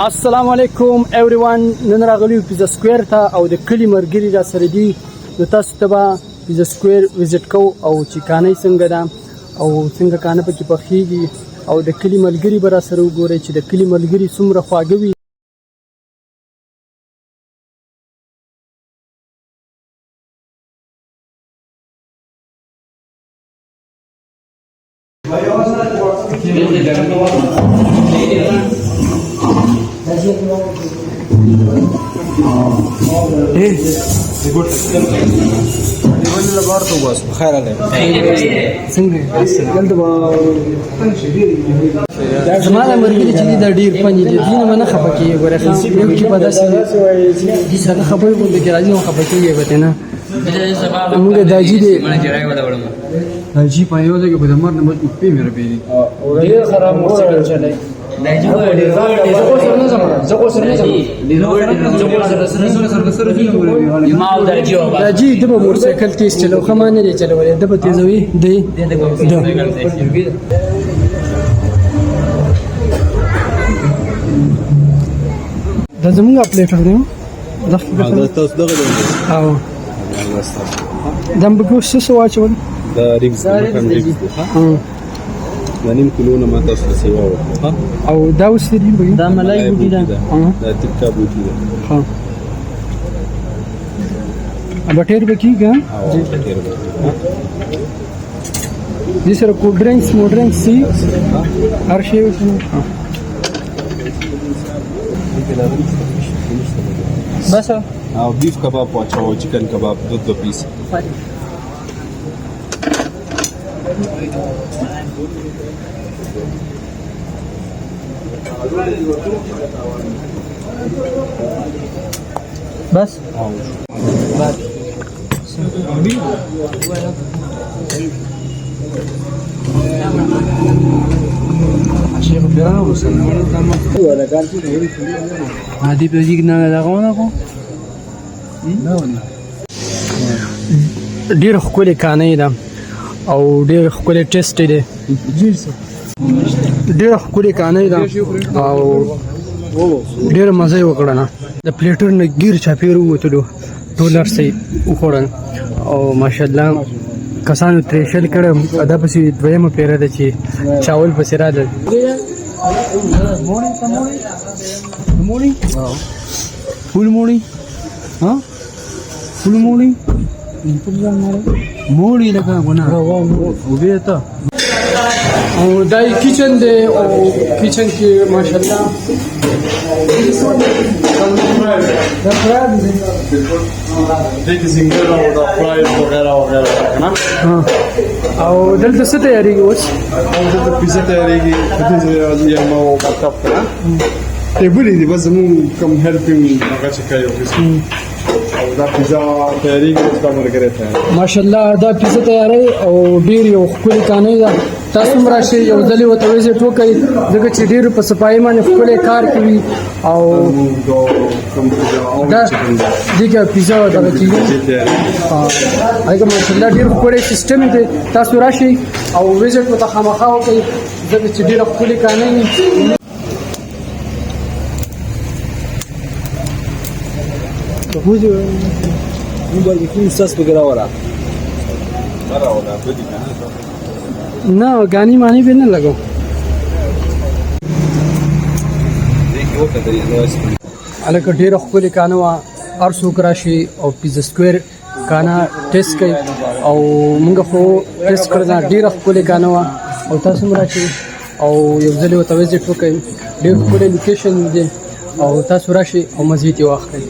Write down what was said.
السلام علیکم ایوریوان. نن راغلی پیزا سکویر ته او د کلی مرګري را سره دي، نو تاسو ته به پیزا سکویر وزټ کو او چې کانه څنګه ده او څنګه کانه پکې پخېږي، او د کلی ملګري به را سره وګورئ چې د کلی ملګري څومره خواږه وي. زما د مرګري چې دي دا ډېر پني دي، دوی نه نه خفه کېږي. ګوره، یو کې په داسې دي سره خبرې غونډه کې راځي نو خفه کېږي به نه. موږ د حاجي دی. حاجي په یو ځای کې په د مرګ نه بچ په مې رپېږي. ډېر خراب موټرسایکل چلای. حاجي د به موټرسایکل تیز چلو، ښه ما نه دی چلولی، ده به تیزوي دی. دا زمونږ پلیټر دی. دا تاسو دغه دی؟ او دا به اوس څه واچول؟ دا ribs دی، مټن ribs دی. دا نیم کیلو نه ما تاسو ته سیوا وکړه. او دا اوس دی؟ دا ملای بوټي ده. دا تکا بوټي ده. ها، بټیر به کیږي؟ او بټیر به. دې سره کولډ ډرینکس مو ډرینکس سي هر شی وسنه. بس. او بیف کباب واچو، چکن کباب دو دو پیس. بس. دې په دې نه دغه ونه کو. ډیر ښکلې کانې ده او ډیر ښکلې ټیسټ دی. ډیر ښکلې کانې ده او ډیر مزه یې وکړه. نه د پلیټر نه ګیر چاپیر ووتلو، ټول هر څه یې وخوړل او ماشاءالله کسانو ترې شل کړی. دا پسې دویمه پیره ده چې چاول پسې راغلل. موړی فول موړی، ها فول موړی، موړی لکه غونه وبې ته. او دا یې کچن دی او کچن کې ماشاءالله دا خراب دی. دې کې زنګر او دا فرایز وغیرہ وغیرہ کنه. او دلته څه تیاریږي اوس؟ او دلته پیزا تیارېږي. په دې ځای راځي یم او مکتب کنه، ټیبل دي، بس زموږ کوم هیلپینګ هغه چې کوي او دا پیزا تیارېږي اوس، دا مرګره تیارېږي. ماشاءالله دا پیزا تیارې او ډیر یو ښکلې کانې ده. تاسو هم راشئ، یو ځل ورته ویزیټ وکړئ، ځکه چې ډیر په صفایي باندې ښکلی کار کوي. او دا کوم پیزا او دا چکن دا دې کې پیزا دغه کېږي. پیزا تیارېږي. هغه ماشاءالله ډیر ښکلی سیستم دی. تاسو راشئ او ویزیټ ورته خامخا وکړئ، ځکه چې ډیره ښکلې کانې دي. راوړه بدی کنه. نه غاني معنی به نه لګو. دې کې وکړه نو. هلکه ډېره ښکلې کانه وه. هر څوک راشي او پیزا سکویر کانه ټیسټ کړئ، او موږ خو ټیسټ کړه، ډېره ښکلې کانه وه. او تاسو هم راشئ او یو ځل ورته وزټ وکړئ. ډېر ښکلی لوکیشن دی او تاسو راشئ او مزې ترې واخلئ.